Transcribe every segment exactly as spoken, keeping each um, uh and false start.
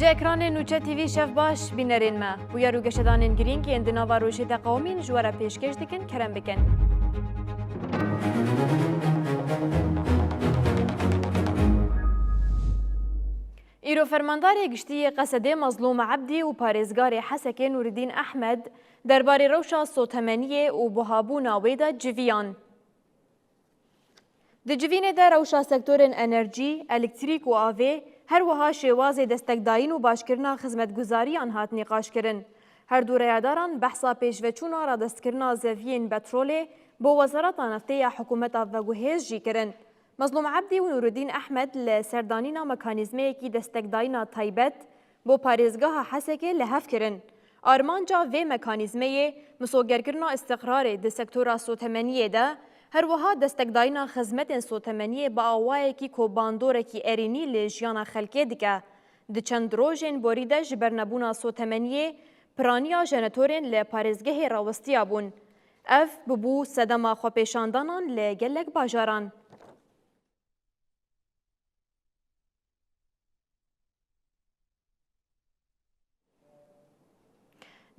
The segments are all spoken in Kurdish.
Ekranê Nûçe T V şev baş, bînerên me. Bûyer û geşedanên girîng yên di nava rojê de qewimîn ji we re pêşkêş dikin, kerem bikin. Îro Fermandarê Giştî yê Qesedê Mezlûm Ebdî û parêzgarê Hesekê Nûridîn Ehmed derbarê rewşa sotemeniyê û buhabûna wê de civiyan. Di civînê de rewşa sektorên enerjî, elektrîk û avê, her wiha şêwazê destekdayîn û başkirina xizmetguzariyan hat nîqaşkirin. Her du reyadaran behsa pêşveçûna radestkirina zeviyên petrolê bo Wezareta Neftê ya hikûmeta veguhêz jî kirin. Mezlûm Ebdî û Nûrudîn Ehmed li ser danîna mekanîzmeyekî destekdayîna taybet bo parêzgeha Hesekê li hev kirin. Armanca vê mekanîzmeyê misogerkirina îstiqrarê di sektora sotemeniyê de, her wiha destekdayîna xizmetên sotemeniyê bi awayekî ku bandorekî erênî li jiyana xelkê dike. Di çend rojên borî de ji ber nebûna sotemeniyê piraniya jenetorên li parêzgehê rawestiyabûn. Ev bûbû sedema xwepêşandanan li gelek bajaran.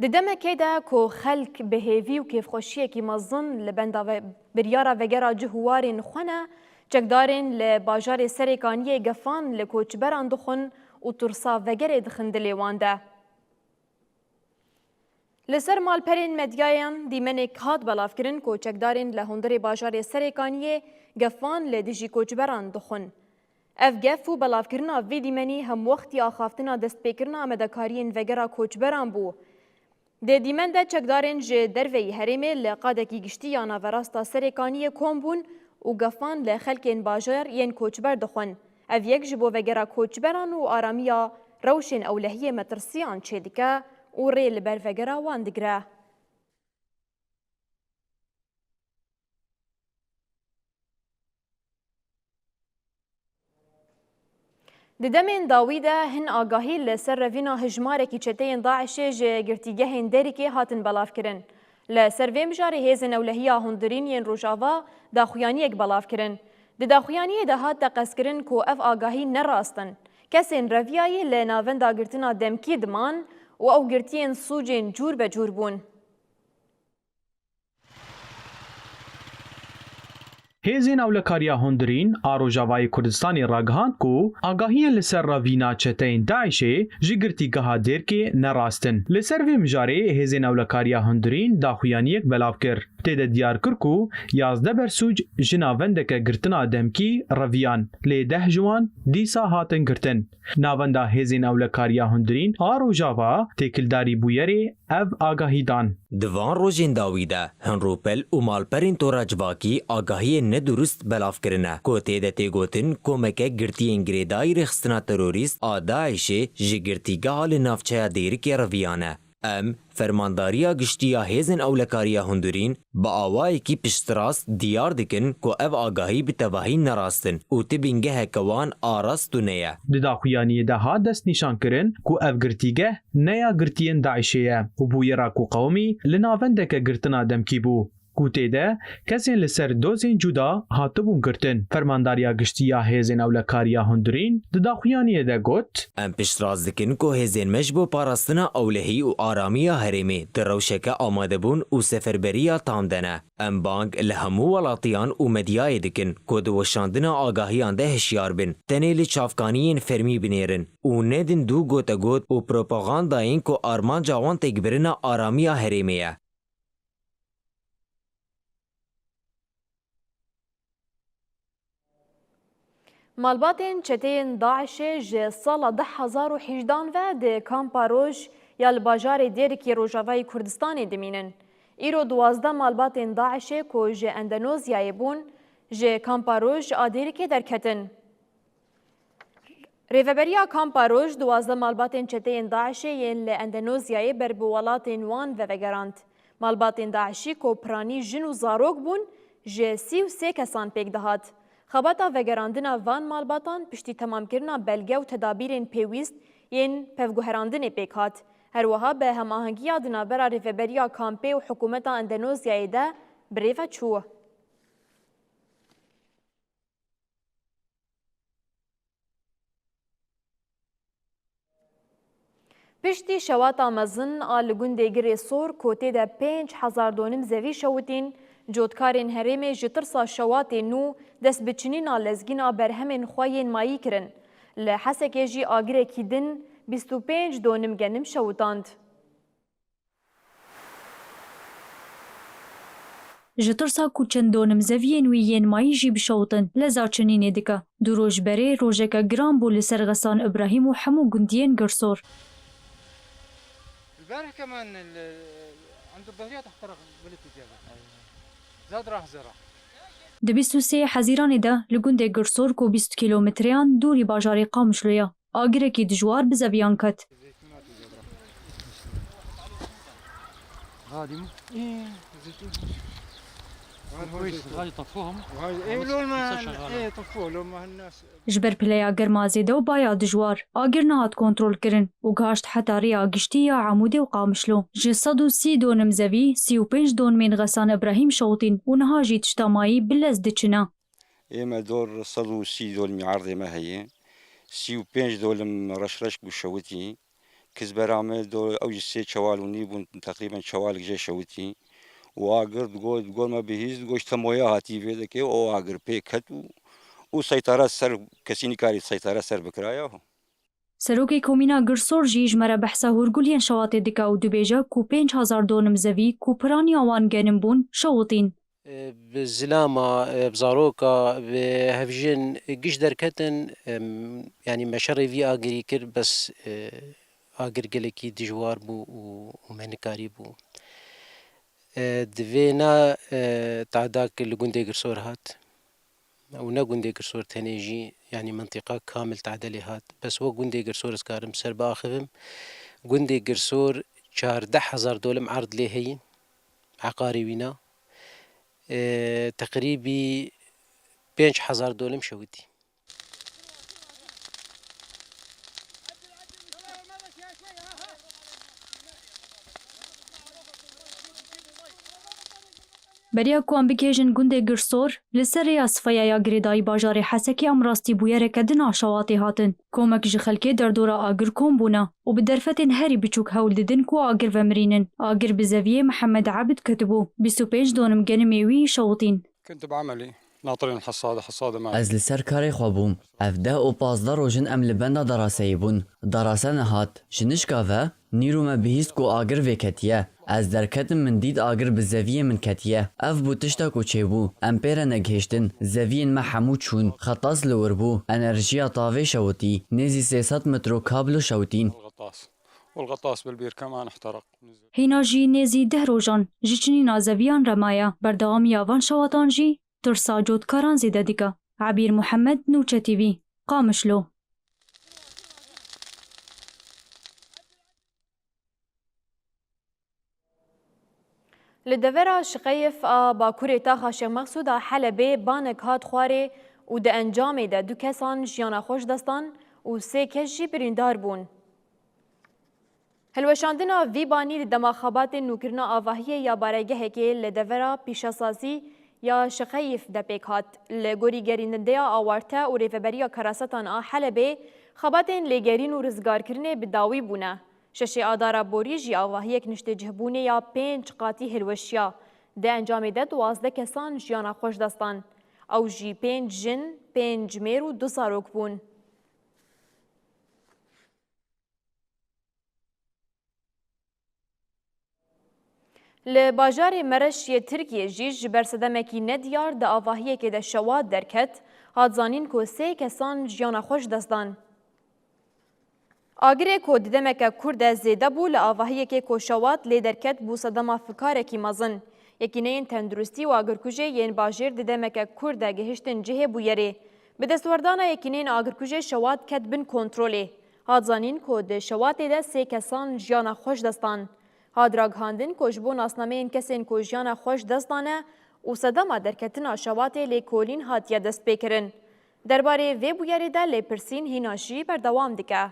Di demekê de ku xelk bi hêvî û kêfxweşiyekî mezin li benda ve-, biryara vegera cih û warên xwe ne, çekdarên li bajarê Serêkaniyê gefan li koçberan dixwin û tirsa vegerê dixin dilê wan de. Li ser malperên medyayan dîmenek hat belavkirin ku çekdarên li hundirê bajarê Serêkaniyê gefan li dijî koçberan dixwin. Ev gef û belavkirina vê dîmenî hemwextî axaftina destpêkirina amadekariyên vegera koçberan bû. Di dîmen de çekdarên ji derveyî herêmê li qadekî giştî ya naverasta Serêkaniyê kom bûn û gefan li xelkên bajar yên koçber dixwin. Ev yek ji bo vegera koçberan û aramiya rewşên ewlehiyê metirsiyan çêdike û rê li ber vegera wan digire. Di demên dawî de hin agahî li ser revîna hijmarekî çeteyên DAIŞê ji girtîgehên Dêrikê hatin belavkirin. Li ser vê mijarê hêzên ewlehiya hundirîn yên Rojava daxuyaniyek belav kirin. Di daxuyaniyê de hat teqezkirin ku ev agahî ne rast in. Kesên reviyayî li navenda girtina demkî diman û ew girtiyên sûcên cûr be cûr bûn. Hêzên Ewlekariya Hundirîn a Rojavayê Kurdistanê ragihand ku agahiyên li ser revîna çeteyên DAIŞê ji girtîgeha Dêrkê ne rast in. Li ser vê mijarê Hêzên Ewlekariya Hundirîn daxuyaniyek belav kir. Tê de diyar kir ku yazdeh bersûc ji navendeke girtina demkî reviyan, lê deh ji wan dîsa hatin girtin. Navenda Hêzên Ewlekariya Hundirîn a Rojava têkildarî bûyerê ev agahî dan. Di van rojên dawî de hin rûpel û malperên tora civakî agahiyên nedurist belav kirine, ku tê de tê gotin komeke girtiyên girêdayî rêxistina terorîst a DAIŞê ji girtîgeha li navçeya Dêrikê reviyane. Em, Fermandariya Giştî ya Hêzên Ewlekariya Hundirîn, bi awayekî piştrast diyar dikin ku ev agahî bi tevahî ne rast in û ti bingeheke wan a rast tune ye. Di daxuyaniyê de hat destnîşankirin ku ev girtîgeh ne ya girtiyên DAIŞê ye û bûyera ku qewimî li navendeke girtina demkî bû, ku tê de kesên li ser dozên cuda hatibûn girtin. Fermandariya Giştî ya Hêzên Ewlekariya Hundirîn di daxuyaniyê de got, Em piştrast dikin ku hêzên me ji bo parastina ewlehî û aramiya herêmê di rewşeke amadebûn û seferberiya tam de ne. Em bang li hemû welatiyan û medyayê dikin ku di weşandina agahiyan de hişyar bin, tenê li çavkaniyên fermî binêrin û nedin dû gotegot û propagandayên ku armanca wan têkbirina aramiya herêmê ye. Malbatên çeteyên DAIŞê ji sala du hezar û hejdehan ve di Kampa Roj ya li bajarê Dêrikê Rojavayê Kurdistanê dimînin. Îro duwazdeh malbatên DAIŞê ku ji Endonezyayê bûn, ji Kampa Roj a Dêrikê derketin. Rêveberiya Kampa Roj duwazdeh malbatên çeteyên DAIŞê yên li Endonezyayê ber bi welatên wan ve vegerand. Malbatên DAIŞî ku piranî jin û zarok bûn, ji sî û sê kesan pêk dihat. Xebata vegerandina van malbatan piştî temamkirina belge û tedabîrên pêwîst yên pevguherandinê pêk hat. Her wiha bi hemahengiya di navbera rêveberiya kampê û hikûmeta Endonezyayê de bi rê ve çû. Piştî şewata mezin a li gundê Girê Sor ku tê de pênc hezar donim zevî şewitîn, cotkarên herêmê ji tirsa şewatê nû dest bi çinîna lezgîna berhemên xwe yên mayî kirin. Li Hesekê jî agirekî din bîst û pênc donim genim şewitand. Ji tirsa ku çend donim zeviyên wî yên mayî jî bişewitin, leza çinînê dike. Du roj berê rojeke giran bû li ser Xesan Ibrahîm û hemû gundiyên Girsor. البارح كمان ال-، عند الظهرية تحترق بلد الجبل. زاد راح زرع. Di bîst û sê Hezîranê de li gundê Girsor ku bîst kîlometreyan dûrî bajarê Qamişlo ye, agirekî dijwar bi zeviyan ket. Ji ber pileya germa zêde û baya dijwar, agir nehat kontrolkirin û gihaşt heta rêya giştî ya Amûdê û Qamişlo. Ji sed û sî donim zevî, sî û pênc donimên Xesan Ibrahîm şewitîn û niha jî tişta mayî bi lez diçine. Ê me dor sed û sî dolimî erdê me heye. Sî û pênc dolim reş reş bû şewitî. Kizbera me do-, ew jî sê çewal û nîv bûn, teqrîben çewalek jê şewitî. Û agir digo-, digor me bihîst, digo ji temoya hatî vê dikê, o agir pê ket û, û seytara ser, kesî nikarî seytara ser bikiraya. Serokê Komîna Girsor jî ji me re behsa hûrguliyên şewatê dike û dibêje ku pênc hezar donim zevî ku piraniya wan genim bûn, şewitîn. Bi zilama, bi zaroka, bi hevjin giş derketin, em, yanî me şerê vî agirî kir, bes, e, agir gelekî dijwar bû û, û me nikarîbû. E, di vê ne, e, tadak li gundê Girsor hat. Û ne gundê Girsor tenê jî, yanî mintîqa kamil tade lê hat. Bes wek gundê Girsor ez karim ser biaxivim. Gundê Girsor çardeh hezar dolim erd lê heyî, eqarê wîna. E, teqrîbî pênc hezar dolim şewitî. Beriya ku em bigihêjin gundê Girsor, li ser rêya Sifeya ya girêdayî bajarê Hesekê em rastî bûyereke din a şewatê hatin. Komek ji xelkê derdora agir kom bûne û bi derfetên herî biçûk hewl didin ku agir vemirînin. Agir bi zeviyê Mihemed Ebid ketibû. Bîst û pênc donim genimê wî şewitîn. كنت بعملي ناطرين الحصادة، حصادة ماتت. Ez li ser karê xwe bûm. Ev deh û pazdeh roj in em li benda deraseyê bûn. Derase nehat. Ji nişka ve, nîro me bihîst ku agir vêketiye. Ez derketim, min dît agir bi zeviyê min ketiye. Ev bû tişta ku çêbû. Em pê re negihiştin. Zeviyên me hemû çûn. Xetas li wir bû. Enerjiya tavê şewitî. Nêzî sê sed metro kablo şewitîn. والغطاس بالبير كمان احترق. Hîna jî nêzî deh rojan ji çinîna zeviyan re maye. Berdewamiya van şewatan jî tirsa cotkaran zêde dike. Ebîr Muhammed, Nûçe T V, Qamişlo. Li devera Şixeyif a Bakurê taxa Şêx Mexsûd a Helebê banek hat xwarê û di encamê de du kesan jiyana xwe ji dest dan û sê kes jî birîndar bûn. Hilweşandina vî banî di dema xebatên nûkirina avahiyê ya baregehekê li devera pîşesazî ya Şixeyif de pêk hat. Li gorî gerîndeya awarte û rêveberiya karasetan a Helebê, xebatên lêgerîn û rizgarkirinê bi dawî bûne. Şeşê Adara borî jî avahiyek niştecihbûnê ya pênc qatî hilweşiya. Di encamê de duwazdeh kesan jiyana xwe ji dest dan. Ew jî pênc jin, pênc mêr û du zarok bûn. Li bajarê Mereş yê Tirkiyê jî ji ber sedemekî nediyar di avahiyekê de şewat derket, hat zanîn ku sê kesan jiyana xwe ji dest dan. Agirê ku di demeke kurt de zêde bû, li avahiyekê ku şewat lê derket bû sedema fikarekî mezin. Yekîneyên tenduristî û agirkujê yên bajêr di demeke kurt de gihiştin cihê bûyerê. Bi destwerdana yekîneyên agirkujê şewat ket bin kontrolê. Hat zanîn ku di şewatê de sê kesan jiyana xwe ji dest dan. Hat ragihandin ku ji bo nasnameyên kesên ku jiyana xwe ji dest dane û sedema derketina şewatê lêkolîn hatiye destpêkirin. Derbarê vê bûyerê de lêpirsîn hîna jî berdewam dike.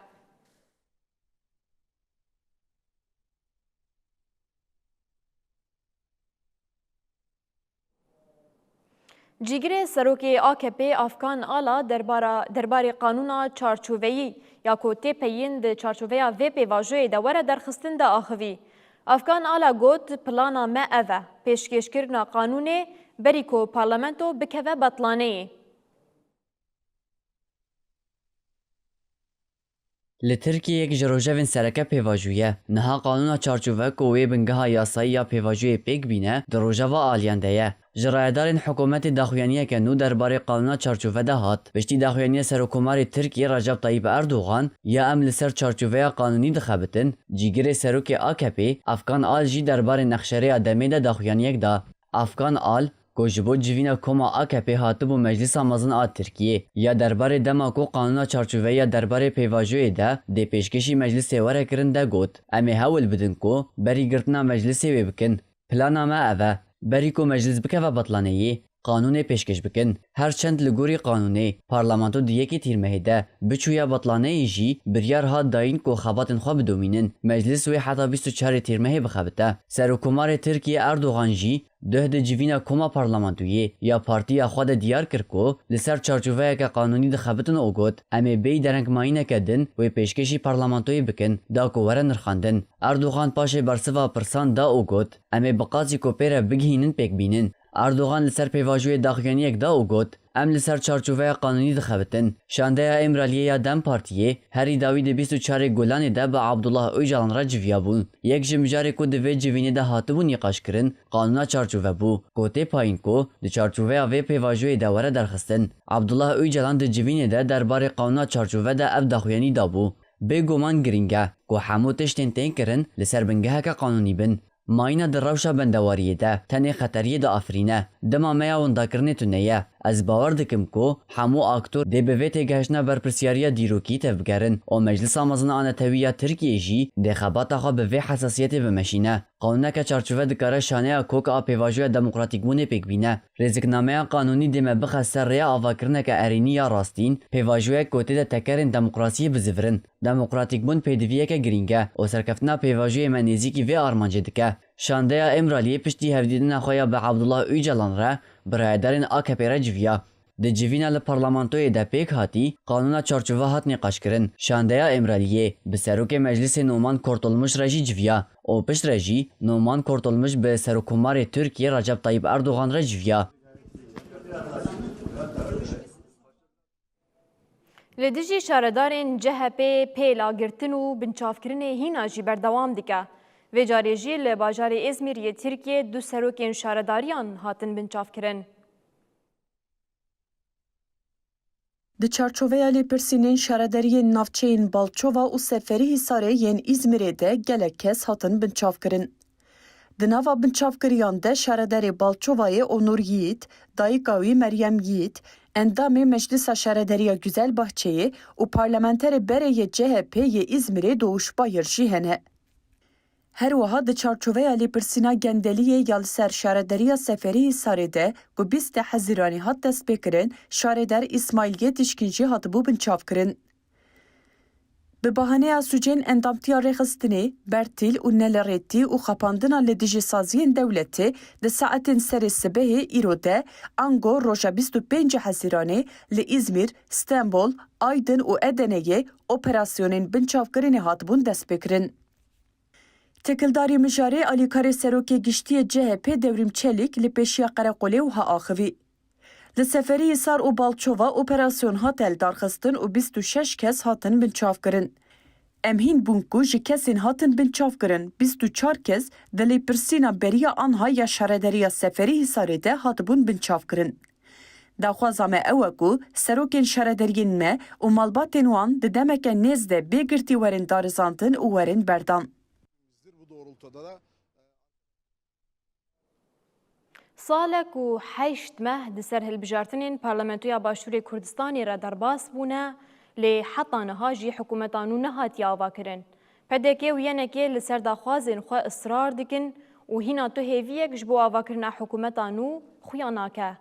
Cîgirê Serokê A K P Afgan Ala derbara, derbarê qanûna çarçoveyî ya ku tê peyîn di çarçoveya vê pêvajoyê de were derxistin de axivî. Afgan Ala got, plana me ev e, pêşkêşkirina qanûnê berî ku parlamento bikeve betlaneyê. Li Tirkiyeyê yek ji rojevên sereke pêvajoyî ye. Niha qanûna çarçove ku wê bingeha yasayî ya pêvajoyê pêk bîne, di rojeva aliyên de ye. Ji rayedarên hikûmetê daxuyaniyeke nû derbarê qanûna çarçove de hat. Piştî daxuyaniya Serokkomarê Tirkiyê Recep Tayyip Erdogan, ya em li ser çarçoveya qanûnî dixebitin, cîgirê serokê A K P, Afgan Al jî derbarê nexşerêya demê de daxuyaniyek da. Afgan Al, ku ji bo civîna koma A K P hatibû Meclisa Mezin a Tirkiyê, ya derbarê dema ku qanûna çarçoveyî ya derbarê pêvajoyê de dê pêşkêşî meclisê were kirin de got, em ê hewl bidin ku berî girtina meclisê wê bikin. Plana me ev e, berî ku meclis bikeve betlaneyî, qanûnê pêşkêş bikin. Her çend li gorî qanûnê, parlamento di yekê tîrmehê de biçûya betlaneyê jî biryar hat dayîn ku xebatên xwe bidomînin. Meclis wê heta bîst û çarê tîrmehê bixebite. Serokkomarê Tirkiyê Erdogan jî duh di civîna koma parlamentoyê ya partiya xwe de diyar kir ku li ser çarçoveyeke qanûnî dixebitin û got, em ê bêyî derengmayîneke din wê pêşkêşî parlamentoyê bikin, da ku were nirxandin. Erdogan paşê bersiva pirsan da û got, em ê bi qasî ku pê re bigihînin pêk bînin. Erdogan li ser pêvajoyê daxuyaniyek da û got, em li ser çarçoveya qanûnî dixebitin. Şandeya Îmraliyê ya DEM Partiyê herî dawî di bîst û çarê Gulanê de bi Abdullah Ocalan re civiya bûn. Yek ji mijarê ku di vê civînê de hatibû nîqaşkirin, qanûna çarçove bû. Gotê payîn ku di çarçoveya vê pêvajoyê de were derxistin. Abdullah Ocalan di civînê de derbarê qanûna çarçove de ev daxuyanî dabû. Bêguman girîng e ku hemû tiştên tên kirin li ser bingeheke qanûnî bin. Mayîna di rewşa bendewariyê de tenê xeteriyê diafirîne. Dema me ya windakirinê tune ye. Ez bawer dikim ku hemû aktor dê bi vê têgihiştina berpirsiyariya dîrokî tevbigerin û Meclisa Mezin a Netewî ya Tirkiyê jî dê xebata xwe bi vê hesasiyetê bimeşîne. Qanûneke çarçove dikare şaneya koka a pêvajoya demokratîkbûnê pêk bîne. Rêziknameya qanûnî dê me bixe ser rêya avakirineke erênî ya rastîn, pêvajoyek ku tê de tekerên demokrasiyê bizivirin. Demokratîkbûn pêdiviyeke girîng e û serkeftina pêvajoyê me nêzîkî vê armancê dike. Şandeya Îmraliyê piştî hevdîtina xwe ya bi Abdullah Ocalan re bi rayedarên A K P re civiya. Di civîna li parlamentoyê de pêk hatî, qanûna çarçove hat nîqaşkirin. Şandeya Îmraliyê bi serokê meclisê Numan Kurtulmuş re jî civiya û piştre jî Numan Kurtulmuş bi Serokkomarê Tirkiyê Recep Tayyip Erdogan re civiya. Li dijî şaredarên C H P pêla girtin û binçavkirinê hîna jî berdewam dike. Vê carê jî li bajarê Îzmîr yê Tirkiyê du serokên şaredariyan hatin binçavkirin. Di çarçoveya lêpirsînên şaredariyên navçeyên Balçova û Seferî Hîsarê yên Îzmîrê de gelek kes hatin binçavkirin. Di nava binçavkiriyan de şaredarê Balçovayê Onur Yiğit, dayika wî Meryem Yiğit, endamê Meclisa Şaredariya Güzelbahçeyê û parlamenterê berê yê C H P yê Îzmîrê Doğuş Bayır jî hene. Her wiha di çarçoveya lêpirsîna gendeliyê ya li ser şaredariya Seferî Hîsarê de ku bîst Hezîranê hat destpêkirin, şaredar Îsmaîl Yetişkîn jî hatibû binçavkirin. Bi bahaneya sûcên endamtiya rêxistinê, bertîl û nelirêtî û xapandina li dijî saziyên dewletê di saetên serê sibehê îro de, ango roja bîst û pênc Hezîranê li Îzmîr, Stenbol, Aydin û Edeneyê operasyonên binçavkirinê hatibûn destpêkirin. Têkildarî mijarê alîkarê serokê giştî yê C H P Dewrîm Çelîk li pêşiya qereqolê wiha axivî. Li Seferî Hîsar û Balçova operasyon hate lidarxistin û bîst û şeş kes hatin binçavkirin. Em hîn bûn ku ji kesên hatin binçavkirin bîst û çar kes di lêpirsîna beriya anha ya şaredariya Seferî Hîsarê de hatibûn binçavkirin. Daxwaza me ew e ku serokên şaredariyên me û malbatên wan di demeke nêz de bê girtî werin darizandin û werin berdan. Salek û heşt meh di ser hilbijartinên Parlamentoya Başûrê Kurdistanê re derbas bûne, lê heta niha jî hikûmeta nû nehatiye avakirin. P D K û Y N K li ser daxwazên xwe israr dikin û hîna tu hêviyek ji bo avakirina hikûmeta nû xuya nake.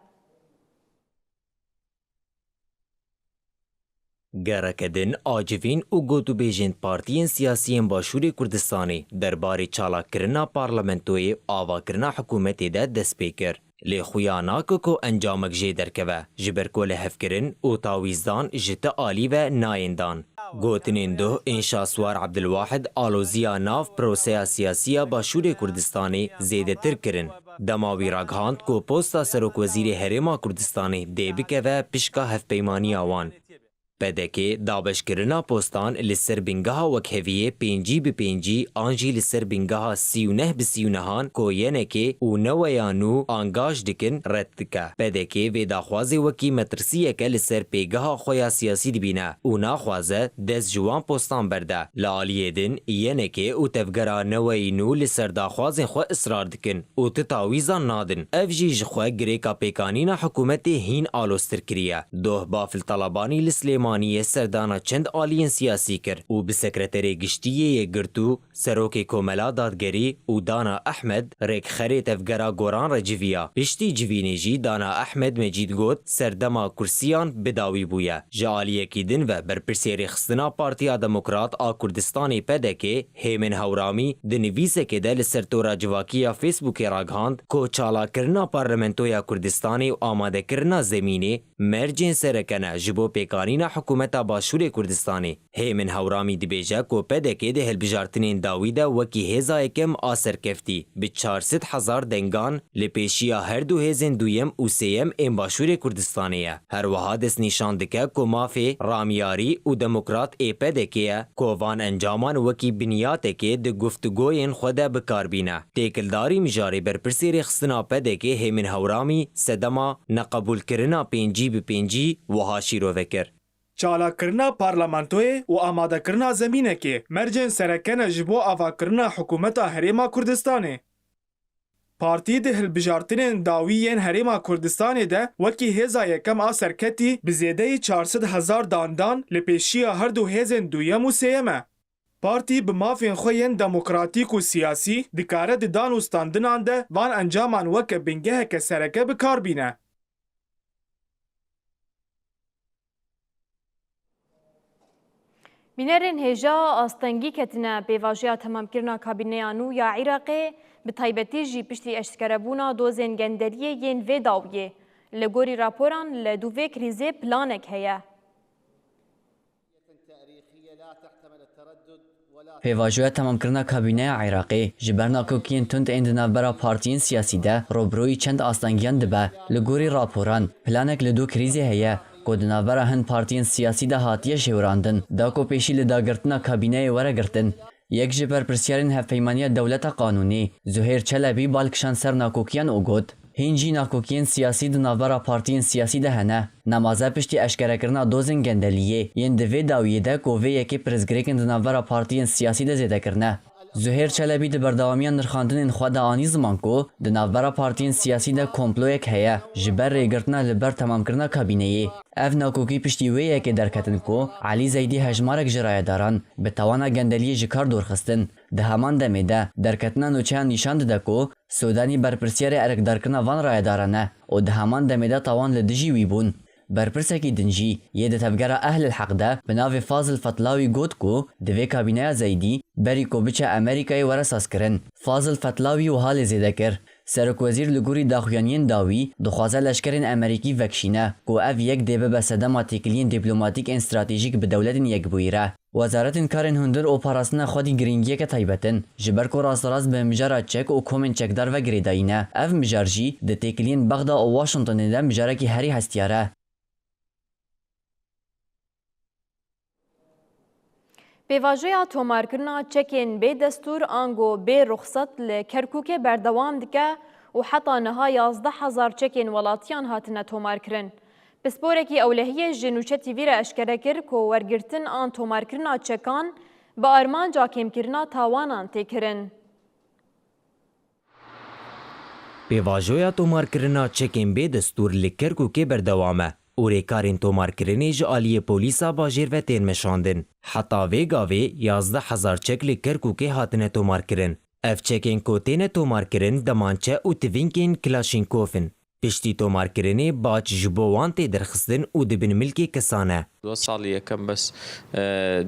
Gereke din acivîn û gotûbêjên partiyên siyasî yên Başûrê Kurdistanê derbarê çalakkirina parlamentoyê û avakirina hikûmetê de dest pê kir. Lê xuya nake ku encamek jê derkeve, ji ber ku lihevkirin û tawîzdan ji ti alî ve nayên dan. Gotinên doh ên Şahswar Ebdilwahid aloziya nav proseya siyasî ya Başûrê Kurdistanê zêdetir kirin. Dema wî ragihand ku posta Serokwezîrê Herêma Kurdistanê dê bikeve pişka hevpeymaniya wan. P D K dabeşkirina postan li ser bingeha wekheviyê pêncî bi pêncî an jî li ser bingeha sî û neh bi sî û nehan ku yenekê û neweya nû angaj dikin red dike. P D K vê daxwazê wekî metirsiyeke li ser pêgeha xwe ya siyasî dibîne û naxwaze dest ji wan postan berde. Li aliyê din yenekê û tevgera neweyî nû li ser daxwazên xwe israr dikin û ti tawîzan nadin. Ev jî ji xwe girêka pêkanîna hikûmetê hîn aloztir kiriye. Doh Bafil Talabanî li Silêmaniyê serdana çend aliyên siyasî kir û bi Sekreterê Giştî yê Yekgirtû, Serokê Komela Dadgerî û Dana Ehmed rêkxerê tevgera Goran re civiya. Piştî civînê jî Dana Ehmed Mecîd got, serdema kursiyan bi dawî bûye. Ji aliyekî din ve Berpirsê Rêxistina Partiya Demokrat a Kurdistanê P D K Hêmin Hewramî di nivîsekê de li ser tora civakî ya Facebookê ragihand ku çalakirina Parlamentoya Kurdistanê û amadekirina zemînê mercên sereke ne ji bo pêkanîna hikûmeta Başûrê Kurdistanê. Hêmin Hewramî dibêje ku P D K di hilbijartinên dawî de wekî hêza yekem a serkeftî bi çar sed hezar dengan li pêşiya her du hêzên duyem û sêyem ên Başûrê Kurdistanê ye. Her wiha destnîşan dike ku mafê ramyarî û demokrat ê P D K ye ku van encaman wekî binyatekê di guftûgoyên xwe de bi kar bîne. Têkildarî mijarê berpirsê rêxistina P D K Hêmin Hewramî sedema neqebûlkirina pêncî bi pêncî wiha şîrove kir. Çalakirina parlamentoyê û amadekirina zemînekê mercên sereke ne ji bo avakirina hikûmeta Herêma Kurdistanê. Partî di hilbijartinên dawî yên Herêma Kurdistanê de wekî hêza yekem a serketî bi zêdeyî çar sed hezar dandan li pêşiya her du hêzên duyem û sêyem e. Partî bi mafên xwe yên demokratîk û siyasî dikare di dan û standinan de van encaman weke bingeheke sereke bi kar bîne. Bînerên hêja astengî ketine pêvajoya temamkirina kabîneya nû ya Iraqê, bi taybetî jî piştî eşkerebûna dozên gendeliyê yên vê dawiyê. Li gorî raporan li dû vê krîzê planek heye. Pêvajoya temamkirina kabîneya Iraqê ji ber nakokiyên tund ên di navbera partiyên siyasî de rûbirûyî çend astengiyan dibe. Li gorî raporan, planek li du krîzê heye ku di navbera hin partiyên siyasî de hatiye şêwirandin, da ku pêşî li dagirtina kabîneyê were girtin. Yek ji berpirsyarên Hevpeymaniya Dewleta Qanûnî, Zuhêr Çelebî bal kişand ser nakokiyan û got, hîn jî nakokiyên siyasî di navbera partiyên siyasî de hene. Nemaze piştî eşkerekirina dozên gendeliyê yên di vê dawiyê de ku vê yekê pirsgirêkên di navbera partiyên siyasî de zêde kirine. Zuhêr Çelebî di berdewamiya nirxandinên xwe de anî ziman ku di navbera partiyên siyasî de komployek heye ji ber rêgirtina li ber temamkirina kabîneyê. Ev nakokî piştî wê yekê derketin ku Elî Zeydî hejmarek ji rayedaran bi tawana gendeliyê ji kar dûr xistin. Di heman demê de derketina nûçeyan nîşan dide ku Sûdanî berpirsyarê erkdarkirina van rayedaran e û di heman demê de tawan li dijî wî bûn. Berpirsekî din jî yê di tevgera Ehlil Heq de bi navê Fazil Fetlawî got ku divê kabîneya Zeydî berî ku biçe Amerîkayê were sazkirin. Fazil Fetlawî wiha lê zêde kir, Serokwezîr li gorî daxuyaniyên dawî dixwaze leşkerên Amerîkî vekişîne ku ev yek dê bibe sedema têkiliyên dîplomatîk ên stratejîk bi dewletên yekbûyî re. Wezaretên Karên Hundir û Parastina Xwedî girîngiyeke taybet in, ji ber ku rasterast bi mijara çek û komên çekdar ve girêdayî ne. Ev mijar jî di têkiliyên Bexda û Washingtonê de mijarekî herî hestiyar e. Pêvajoya tomarkirina çekên bê destûr ango bê ruxset li Kerkûkê berdewam dike û heta niha yazdeh hezar çekên welatiyan hatine tomarkirin. Pisporekî ewlehiyê ji Nûçe T V re eşkere kir ku wergirtin an tomarkirina çekan bi armanca kêmkirina tawanan tê kirin. Pêvajoya tomarkirina çekên bê destûr li Kerkûkê berdewam e û rêkarên tomarkirinê ji aliyê polîsa bajêr ve tên meşandin. Heta vê gavê yazdeh hezar çek li Kerkûkê hatine tomarkirin. Ev çekên ku têne tomarkirin demançe û tivînkên Kilaşînkov in. Piştî tomarkirinê bac ji bo wan tê derxistin û di bin milkê kesan e. Di salî yekem bes, e,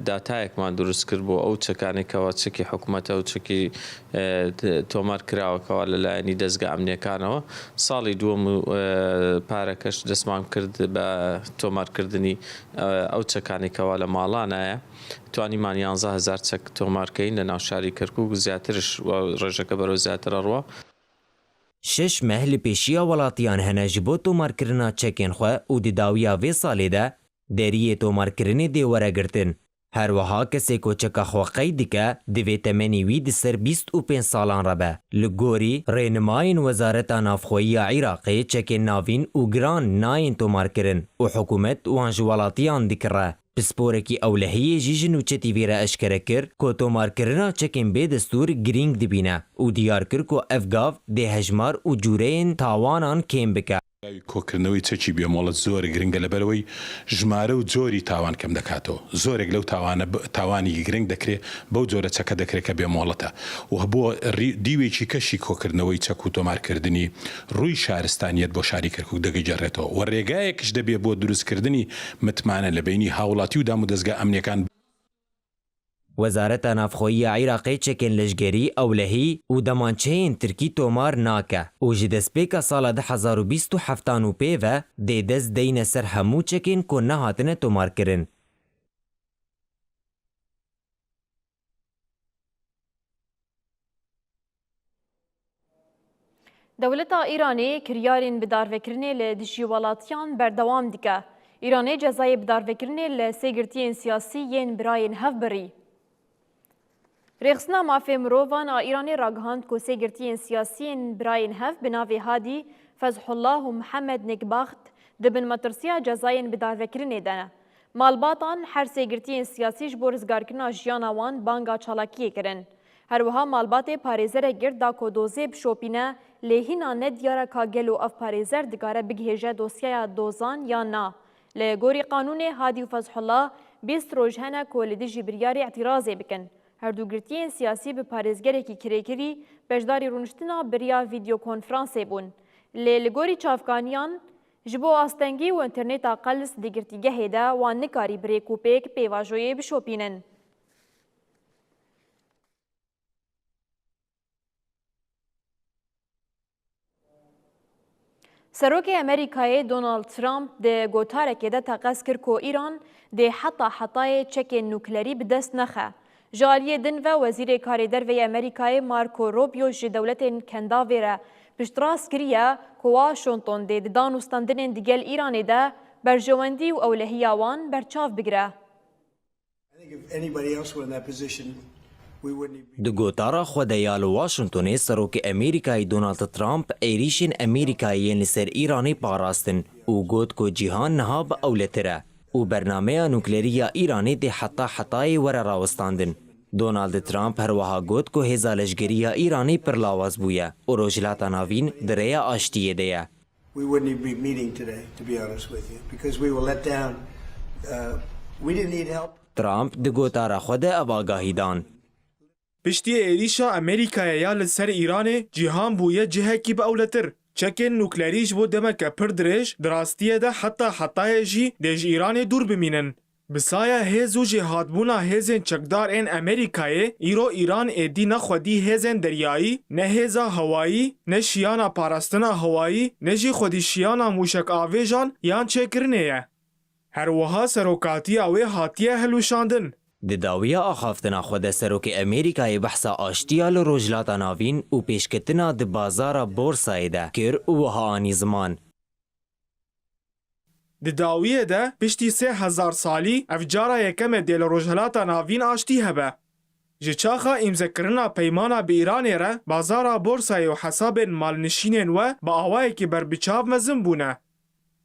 datayekman dirust kir bo ew çekanê kewa çekî hikûmet e û çekî, e, t-, tomar kirawe kewa li layenî dezga emniyekan e. Salî duwem û, e, parekeş destman kir be tomarkirdinî, e, ew çekanê kewa li malan e. Twanîman yanzdeh hezar çek tomar keyin li nav şarî Kerkûk, ziyatiriş wa rejeke bero ziyatir e rwa. Şeş meh li pêşiya welatiyan hene ji bo tomarkirina çekên xwe û di dawiya vê salê de deriyê tomarkirinê dê were girtin. Her wiha kesê ku çeka xwe qeyd dike, divê temenî wî di ser bîst û pênc salan re be. Li gorî rênimayên Wezareta Navxweyî ya Iraqê çekên navîn û giran nayên tomarkirin û hikûmet wan ji welatiyan dikire. Pisporekî ewlehiyê jî ji Nûçe T V re eşkere kir ku tomarkirina çekên bê destûr girîng dibîne û diyar kir ku ev gav dê hejmar û cûreyên tawanan kêm bike. Kokirinewê çekî bêmolet zor giring e, leberewey jimare û corî tawan kem dekatewê. Zorek lew tawane, tawanî giring dekirê, bew cor e çeke dekirê ke bêmolet e. Û bo rî-, dîwêkî keşî kokirinewey çek û tomarkirdinî rûy şaristaniyet bo şarî Kerkûk degicereto. We rêgayek ji debê bo dirustkirdinî mitmane li beynî hawlatî û dam û dezga emnîyekan. Wezareta Navxweyî ya Iraqê çekên leşgerî, ewlehî û demançeyên tirkî tomar nake û ji destpêka sala du hezar û bîst û heftan û pê ve dê dest deyne ser hemû çekên ku nehatine tomarkirin. Dewleta Îranê kiryarên bidarvekirinê li dijî welatiyan berdewam dike. Îranê cezayê bidarvekirinê li sê girtiyên siyasî yên birayên hev birî. Rêxistina Mafê Mirovan a Îranê ragihand ku sê girtiyên siyasî yên birayên hev bi navê Hadî, Fezhullah û Mihemed Nekbaxt di bin metirsiya cezayên bidarvekirinê de ne. Malbatan her sê girtiyên siyasî ji bo rizgarkirina jiyana wan banga çalakiyê kirin. Her wiha malbatê parêzerek girt da ku dozê bişopîne, lê hîna nediyar e ka gelo ev parêzer dikare bigihêje dosyaya dozan yan na. Li gorî qanûnê, Hadî û Fezhullah bîst roj hene ku li dijî biryarê îtîrazê bikin. Her du girtiyên siyasî bi parêzgerekî kirêkirî beşdarî rûniştina bi riya vîdyokonferansê bûn. Lê li gorî çavkaniyan, ji bo astengî û înterneta qels di girtîgehê de wan nikarî bi rêk û pêk pêvajoyê bişopînin. Serokê Amerîkayê Donald Trump di gotarekê de teqez kir ku Îran dê heta hetayê çekên nuklerî bi dest nexe. Ji aliyê din ve Wezîrê Karê Derve yê Amerîkayê Marco Rubio ji dewletên kendavê re piştrast kiriye ku Washington dê di dan û standinên digel Îranê de berjewendî û ewlehiya wan berçav bigire. Di gotara xwe de ya li Washingtonê Serokê Amerîkayê Donald Trump êrîşên Amerîkayê yên li ser Îranê parastin û got ku cîhan niha bi ewletir e û bernameya nuklerî ya Îranê dê heta hetayê were rawestandin. Donald Trump her wiha got ku hêza leşgerî ya Îranê pir lawaz bûye û Rojhilata Navîn di rêya aştiyê de ye. We wouldn't even be meeting today, to be honest with you, because we were let down. Uh, we didn't need help. Trump di gotara xwe de ev agahî dan. Piştî êrîşa Amerîkayê ya li ser Îranê, cîhan bûye cihekî bi ewletir. Çekên nuklerî ji bo demeke pir dirêj, di rastiyê de heta hetayê jî dê ji Îranê dûr bimînin. Bi saya hêz û jêhatbûna hêzên çekdar ên Amerîkayê, îro Îran êdî ne xwedî hêzên deryayî, ne hêza hewayî, ne şiyana parastina hewayî, ne jî xwedî şiyana mûşekavêjan yan çêkirinê ye. Her wiha serokatiya wê hatiye hilweşandin. Di dawiya axaftina xwe de Serokê Amerîkayê behsa aştiya li Rojhilata Navîn û pêşketina di bazara borsayê de kir û wiha anî ziman. Di dawiyê de piştî sê hezar salî ev cara yekem e dê li Rojhilata Navîn aştî hebe. Ji çaxa îmzekirina peymana bi Îranê re bazara borsayê û hesabên malnişînên we bi awayekî berbiçav mezin bûne.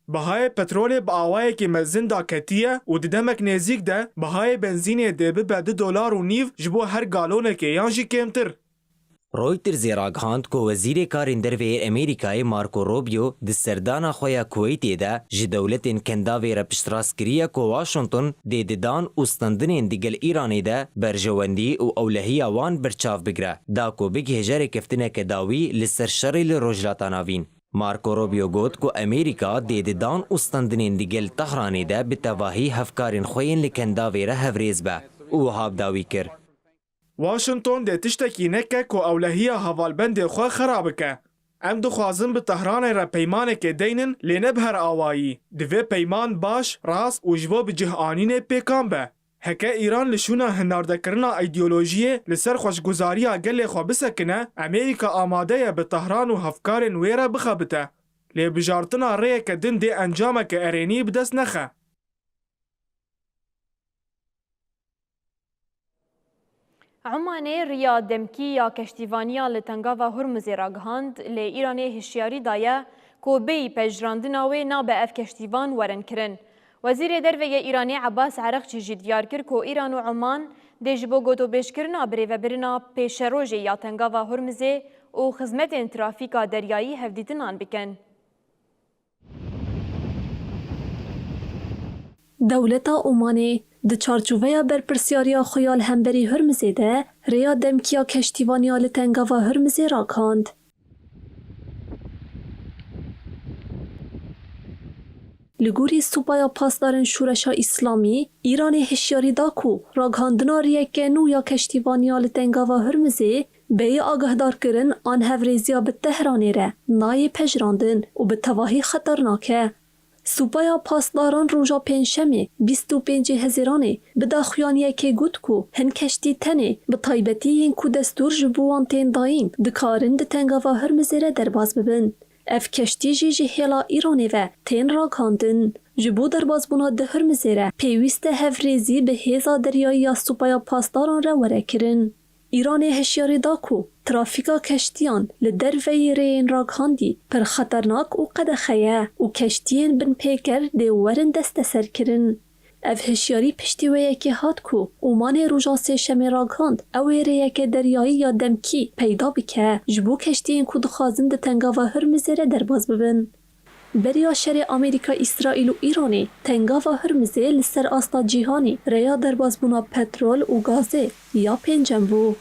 Bihayê petrolê bi awayekî mezin daketiye û di demek nêzîk de bihayê benzînê dê bibe du dolar û nîv ji bo her galonekê yan jî kêmtir. Reutersê ragihand ku Wezîrê Karên Derve yê Amerîkayê Marco Rubio di serdana xwe ya Kuweytê de ji dewletên kendavê re piştrast kiriye ku Washington dê di dan û standinên digel Îranê de berjewendî û ewlehiya wan berçav bigire, da ku bigihêje rêkeftineke dawî li ser şerê li Rojhilata Navîn. Marco Rubio got ku Amerîka dê di dan û standinên digel Tehranê de bi tevahî hevkarên xwe yên li Kendavê re hevrêz be û wiha bi dawî kir. Washington dê tiştekî neke ku ewlehiya hevalbendê xwe xera bike. Em dixwazin bi Tehranê re peymanekê deynin, lê ne bi her awayî. Divê peyman baş, rast û ji bo bi cih anînê pêkan be. Heke Îran li şûna hinardekirina îdeolojiyê li ser xweşguzariya gelê xwe bisekine, Amerîka amade ye bi Tehran û hevkarên wê re bixebite. Lê bijartina rêyeke din dê encameke erênî bi dest nexe. Omanê riya demkî ya keştîvaniya li Tengava Hurmizê ragihand, lê Îranê hişyarî daye ku bêyî pejirandina wê nabe ev keştîvan werin kirin. Wezîrê Derve yê Îranê Ebbas Ereqçî jî diyar kir ku Îran û Oman dê ji bo gotûbêjkirina birêvebirina pêşerojê ya Tengava Hurmizê û xizmetên trafîka deryayî hevdîtinan bikin. Dewleta Omanê di çarçoveya berpirsyariya xwe ya li hemberî Hurmizê de rêya demkî ya keştîvaniya li Tengava Hurmizê ragihand. Li gorî Supaya Pasdarên Şoreşa Îslamî, Îranê hişyarî da ku ragihandina rêyeke nû ya keştîvaniya li Tengava Hurmizê bêyî agahdarkirin an hevrêziya bi Tehranê re nayê pejirandin û bi tevahî xeternak e. Supaya Pasdaran roja Pêncşemê, bîst û pêncê Hezîranê, bi daxuyaniyekê got ku hin keştî tenê, bi taybetî yên ku destûr ji bo wan tên dayîn, dikarin di Tengava Hurmizê re derbas bibin. Ev keştî jî ji hêla Îranê ve tên ragihandin. Ji bo derbasbûna di Hurmizê re pêwîst e hevrêzî bi hêza deryayî ya Supaya Pasdaran re were kirin. Îranê hişyarî da ku trafîka keştiyan li derveyî rêyên ragihandî pir xeternak û qedexe ye û keştiyên binpêker dê werin desteserkirin. Ev hişyarî piştî wê yekê hat ku Omanê roja Sêşemê ragihand, ew ê rêyeke deryayî ya demkî peyda bike ji bo keştiyên ku dixwazin di Tengava Hurmizê re derbas bibin. Beriya şerê Amerîka, Îsraîl û Îranê Tengava Hurmizê li ser asta cîhanê rêya derbasbûna petrol û gazê ya pêncem bû.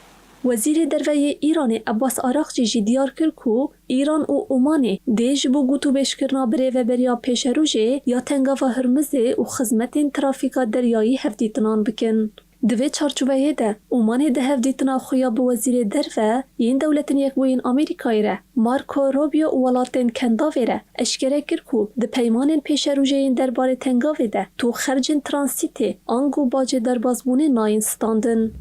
Wezîrê Derve yê Îranê Ebbas Araqçî jî diyar kir ku Îran û Omanê dê ji bo gotûbêjkirina birêveberiya pêşerojê ya Tengava Hurmizê û xizmetên trafîka deryayî hevdîtinan bikin. Di vê çarçoveyê de Omanê di hevdîtina xwe ya bi Wezîrê Derve yên Dewletên Yekbûyî yên Amerîkayê re, Marco Rubio û welatên Kendavê re eşkere kir ku di peymanên pêşerojê yên derbarê Tengavê de tu xercên transîtê ango bacê derbasbûnê nayên standin.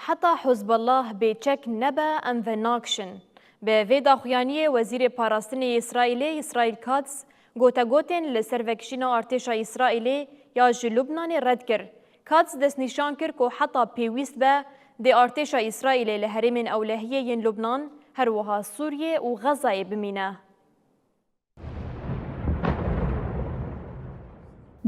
Heta Hizbullah bê çek nebe, em venakişin. Bi vê daxuyaniyê Wezîrê Parastinê yê Îsraîlê, Îsraîl Katz, gotegotên li ser vekişîna artêşa Îsraîlê ya ji Lubnanê red kir. Katz destnîşan kir ku heta pêwîst be, dê artêşa Îsraîlê li herêmên ewlehiyê yên Lubnan, her wiha Sûriyê û Xezayê bimîne.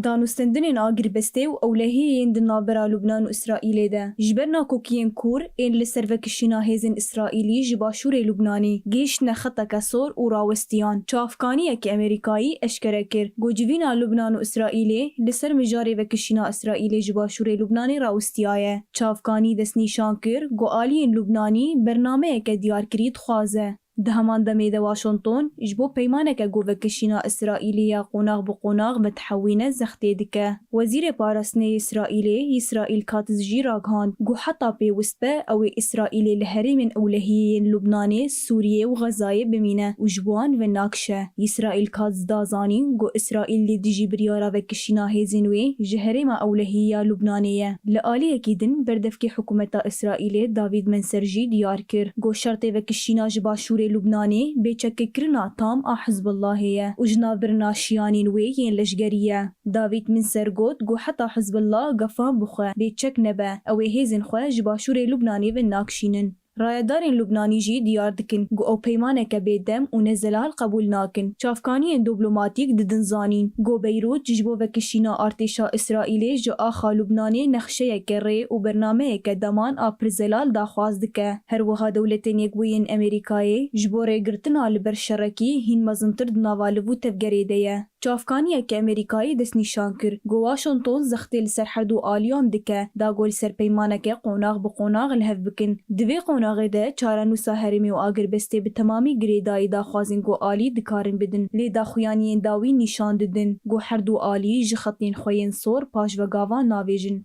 Danûstendinên agirbestê û ewlehiyê yên di navbera Lubnan û Îsraîlê de, ji ber nakokiyên kûr ên li ser vekişîna hêzên Îsraîlî ji başûrê Lubnanê, gihîştine xeteke sor û rawestiyan. Çavkaniyekî Amerîkayî eşkere kir ku civîna Lubnan û Îsraîlê li ser mijarê vekişîna Îsraîlê ji başûrê Lubnanê rawistiyaye. Çavkanî destnîşan kir ku aliyên Lubnanî bernameyeke diyarkirî dixwaze. Di heman demê de Washington ji bo peymaneke govekişîna Îsraîlê ya qonax bi qonax vetihewîne zextê dike. Wezîrê Parastinê yê Îsraîlê, Îsraîl Katz jî ragihand ku heta pêwist be, ew ê Îsraîlê li herêmên ewlehiyê yên Lubnanê, Sûriyê û Xezayê bimîne û ji bo wan venakişe. Îsraîl Katz da zanîn ku Îsraîl li dijî biryara vekişîna hêzên wê ji herêma ewlehiyê ya Lubnanê ye. Li aliyekî din, berdevkê hikûmeta Îsraîlê Davîd Menser jî diyar kir ku şertê vekişîna ji başûrê Lubnanê bêçekkirina tam a Hizbullahê ye û ji navbirina şiyanên wê yên leşgerî ye. Davîd Menser got ku heta Hizbullah gefan bixwe, bêçek nebe, ew ê hêzên xwe ji başûrê Lubnanê venakişînin. Rayedarên Lubnanî jî diyar dikin ku ew peymaneke bêdem û nezelal qebûl nakin. Çavkaniyên dîplomatîk didin zanîn ku Beyrût ji bo vekişîna artêşa Îsraîlê ji axa Lubnanê nexşeyeke rê û bernameyeke deman a pir zelal daxwaz dike. Her wiha Dewletên Yekbûyî yên Amerîkayê ji bo rêgirtina li ber şerekî hîn mezintir di nava liv û tevgerê de ye. Çavkaniyeke Amerîkayê destnîşan kir ku Washington zextê li ser her du aliyan dike, da ku li ser peymaneke qonax bi qonax li hev bikin. Di vê qonaxê de çarenûsa herêmê û agirbestê bi temamî girêdayî daxwazên ku alî dikarin bidin, lê daxuyaniyên dawî nîşan didin ku her du alî ji xetên xwe yên sor paş ve gavan navêjin.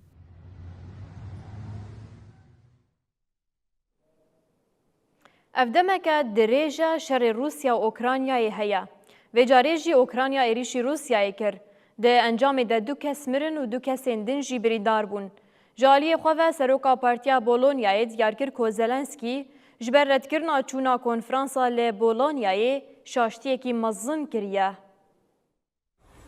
Ev demeke dirêj e şerê Rûsya û Ukraynayê heye. Vê carê jî Ukrayna êrîşî Rûsyayê kir. Di encamê de du kes mirin û du kesên din jî birîndar bûn. Ji aliyê xwe ve seroka Partiya Polonyayê diyar kir ku Zelenskî ji ber redkirina çûna konferansa li Polonyayê şaştiyekî mezin kiriye.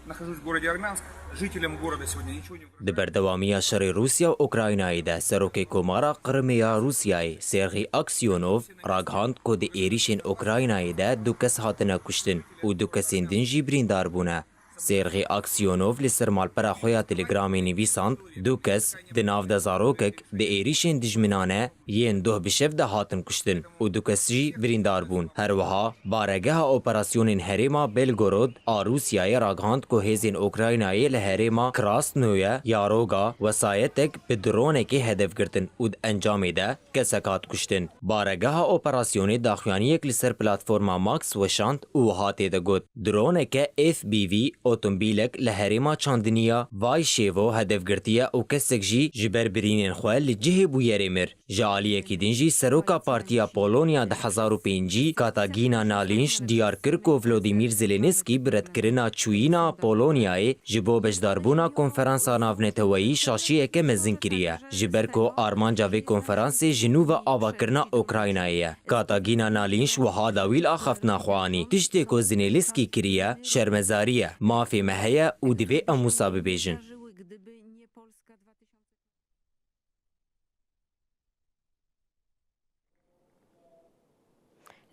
Нахожусь в городе Армянск. Жителям города сегодня ничего не угрожает. Di berdewamiya şerê Rûsya û Ukraynayê de Serokê Komara Qrimê ya Rûsyayê Sergî Aksiyonov ragihand ku di êrîşên Ukraynayê de du kes hatine kuştin û du kesên din jî birîndar bûne. Sergî Aksiyonov li ser malpera xwe ya Telegramê nivîsand, du kes, di nav de zarokek, di êrîşên dijminane yên doh bi şev de hatin kuştin û du kes jî birîndar bûn. Her wiha, Baregeha Operasyonên Herêma Belgorod a Rûsyayê ragihand ku hêzên Ukraynayê li herêma Krasnoye ya Roga wesayetek bi dronekê hedef girtin û di encamê de kesek hat kuştin. Baregeha operasyonê daxuyaniyek li ser platforma Max weşand û wiha tê de got, droneke F B V otomobîlek li herêma çandinî ya Vayşêvo hedef girtiye û kesek jî ji ber birînên xwe li cihê bûyerê mir. Ji aliyekî din jî seroka Partiya Polonya du hezar û pêncî Katagina Nalinş diyar kir ku Volodymyr Zelensky bi redkirina çûyîna Polonyayê ji bo beşdarbûna konferansa navneteweyî şaşiyeke mezin kiriye. Ji ber ku armanca vê konferansê ji nû ve avakirina Ukraynayê ye. Katagina Nalinş wiha dawî li axaftina xwe anî, tiştê ku Zelensky kiriye, şermezarî ye, mafê me heye û divê em wisa bibêjin.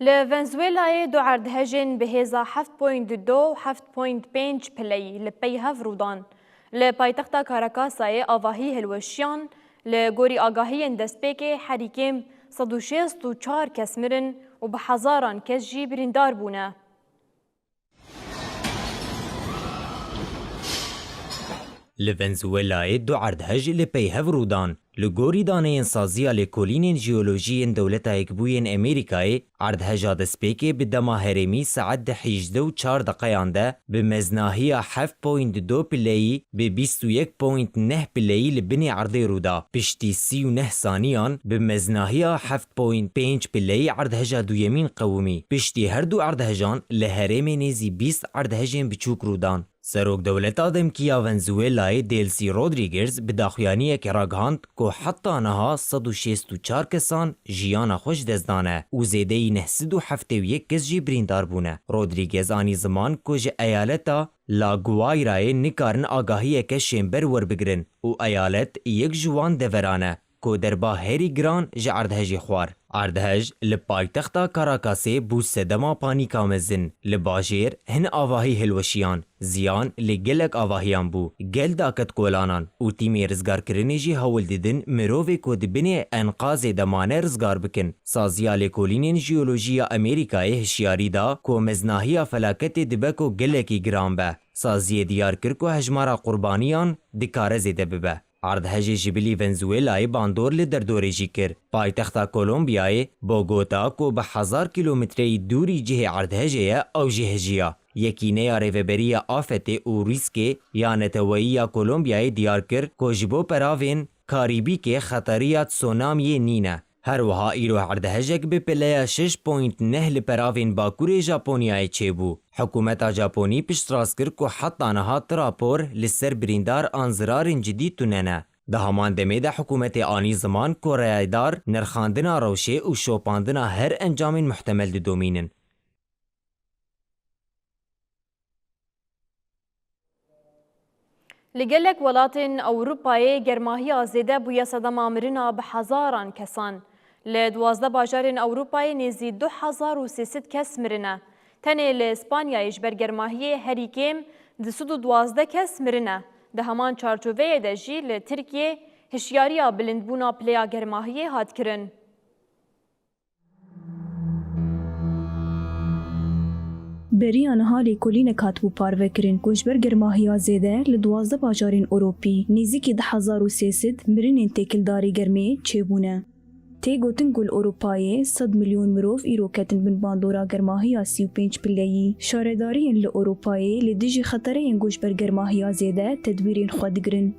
Li Venezuelayê du erdhejên bi hêza heft point du û heft point pênc pileyî li pey hev rûdan. Li paytexta Caracasayê avahî hilweşiyan, li gorî agahiyên destpêkê herî kêm sed û şêst û çar kes mirin û bi hezaran kes jî birîndar bûne. Li Venezuelayê du erdhej li pey hev rûdan. Li gorî daneyên Saziya Lêkolînên Jeolojî yên Dewleta Yekbûyên Amerîkayê, erdheja destpêkê bi dema herêmî saet di hejde û çar deqeyan de bi meznahiya heft point du pileyî bi bîst û yek point neh pileyî li binê erdê rû da. Piştî sî û neh saniyan bi meznahiya heft point pênc pileyî erdheja duyemîn qewimî. Piştî her du erdhejan li herêmê nêzî bîst erdhejên biçûk rû dan. Serokdewleta demkî ya Venezuelayê Delcy Rodriguez bi daxuyaniyekê ragihand ku heta niha sed û şêst û çar kesan jiyana xwe ji dest dane û zêdeyî neh sed û heftê û yek kes jî birîndar bûne. Rodriguez anî ziman ku ji eyaleta La Guairayê nikarin agahiyeke şênber werbigirin û eyalet yek ji wan deveran e ku derba herî giran ji erdhejê xwar. Erdhej li paytexta Caracasê bû sedema panîka mezin. Li bajêr hin avahî hilweşiyan. Ziyan li gelek avahiyan bû. Gel daket kolanan û tîmê rizgarkirinê jî hewl didin mirovê ku di binê enqazê de mane rizgar bikin. Saziya Lêkolînên Jeolojî ya Amerîkayê hişyarî da ku meznahiya felaketê dibe ku gelekî giran be. Saziyê diyar kir ku hejmara qurbaniyan dikare zêde bibe. Erdhejê ji bilî Venezuelayê bandor li derdorê jî kir. Paytexta Kolombiyayê, Bogota, ku bi hezar kîlometreyî dûrî cihê erdhejê ye, ew jî hejiya. Yekîneya Rêveberiya Afetê û Rîskê ya Neteweyî ya Kolombiyayê diyar kir ku ji bo peravên Karîbîkê xeteriya tsunamiyê nîne. Her wiha îro erdhejek bi pileya şeş point neh li peravên bakurê Japonyayê çêbû. Hikûmeta Japonî piştrast kir ku heta niha ti rapor li ser birîndar an zirarên cidî tune ne. Di heman demê de hikûmetê anî ziman ku reyadar nirxandina rewşê û şopandina her encamên muhtemel didomînin. Li gelek welatên Ewropayê germahiya zêde bûye sedema mirina bi hezaran kesan. Li duwazdeh bajarên Ewropayê nêzî du hezar û sê sed kes mirine. Tenê li Spanyayê ji ber germahiyê herî kêm du sed û duwazdeh kes mirine. Di heman çarçoveyê de jî li Tirkiyê hişyariya bilindbûna pileya germahiyê hat kirin. Beriya niha lêkolînek hatibû parvekirin ku ji ber germahiya zêde li duwazdeh bajarên Ewropî nêzîkî du hezar û sê sed mirinên têkildarî germê çêbûne. Tê gotin ku li Ewropayê sed milyon mirov îro ketin bin bandora germahiya sî û pênc pileyî. Şaredariyên li Ewropayê li dijî xetereyên ku ji ber germahiya zêde tedbîrên xwe digirin.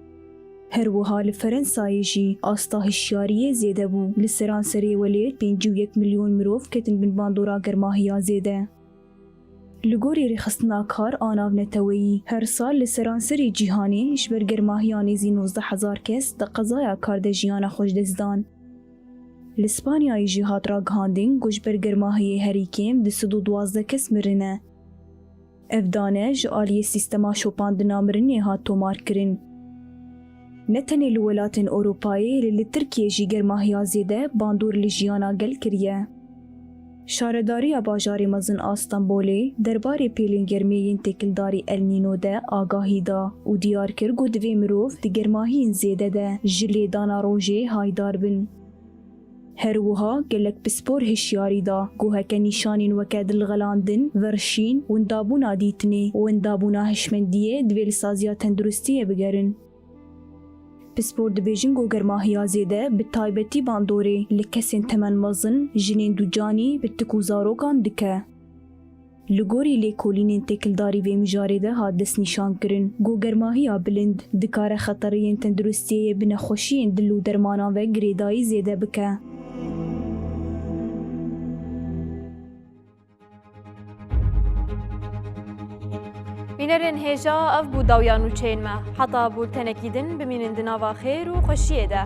Her wiha li Ferensayê jî asta hişyariyê zêde bû. Li seranserê welêt pêncî û yek milyon mirov ketin bin bandora germahiya zêde. Li gorî rêxistina kar a navneteweyî, her sal li seranserê cîhanê ji ber germahiya nêzî nozdeh hezar kes di qezaya kar de jiyana xwe ji dest dan. Li Spanyayê jî hat ragihandin ku ji ber germahiyê herî kêm du sed û duwazdeh kes mirine. Ev dane ji aliyê sîstema şopandina mirinê hat tomarkirin. Ne tenê li welatên Ewropayê, lê li Tirkiyê jî germahiya zêde bandor li jiyana gel kiriye. Şaredariya bajarê mezin a Stenbolê derbarê pêlên germê yên têkildarî El Nîno de agahî da û diyar kir ku divê mirov di germahiyên zêde de ji lêdana rojê haydar bin. Her wiha gelek pispor hişyarî da ku heke nîşanên weke dilxelandin, verşîn, windabûna dîtinê û windabûna hişmendiyê divê li saziya tenduristiyê bigerin. Pispor dibêjin ku germahiya zêde bi taybetî bandorê li kesên temenmezin, jinên ducanî, pitik û zarokan dike. Li gorî lêkolînên têkildarî vê mijarê de hat destnîşankirin ku germahiya bilind dikare xeteriyên tenduristiyê bi nexweşiyên dil û dermanan ve girêdayî zêde bike. Bînerên hêja, ev bû dawiya nûçeyên me. Heta bultenekî din bimînin di nava xêr û xweşiyê de.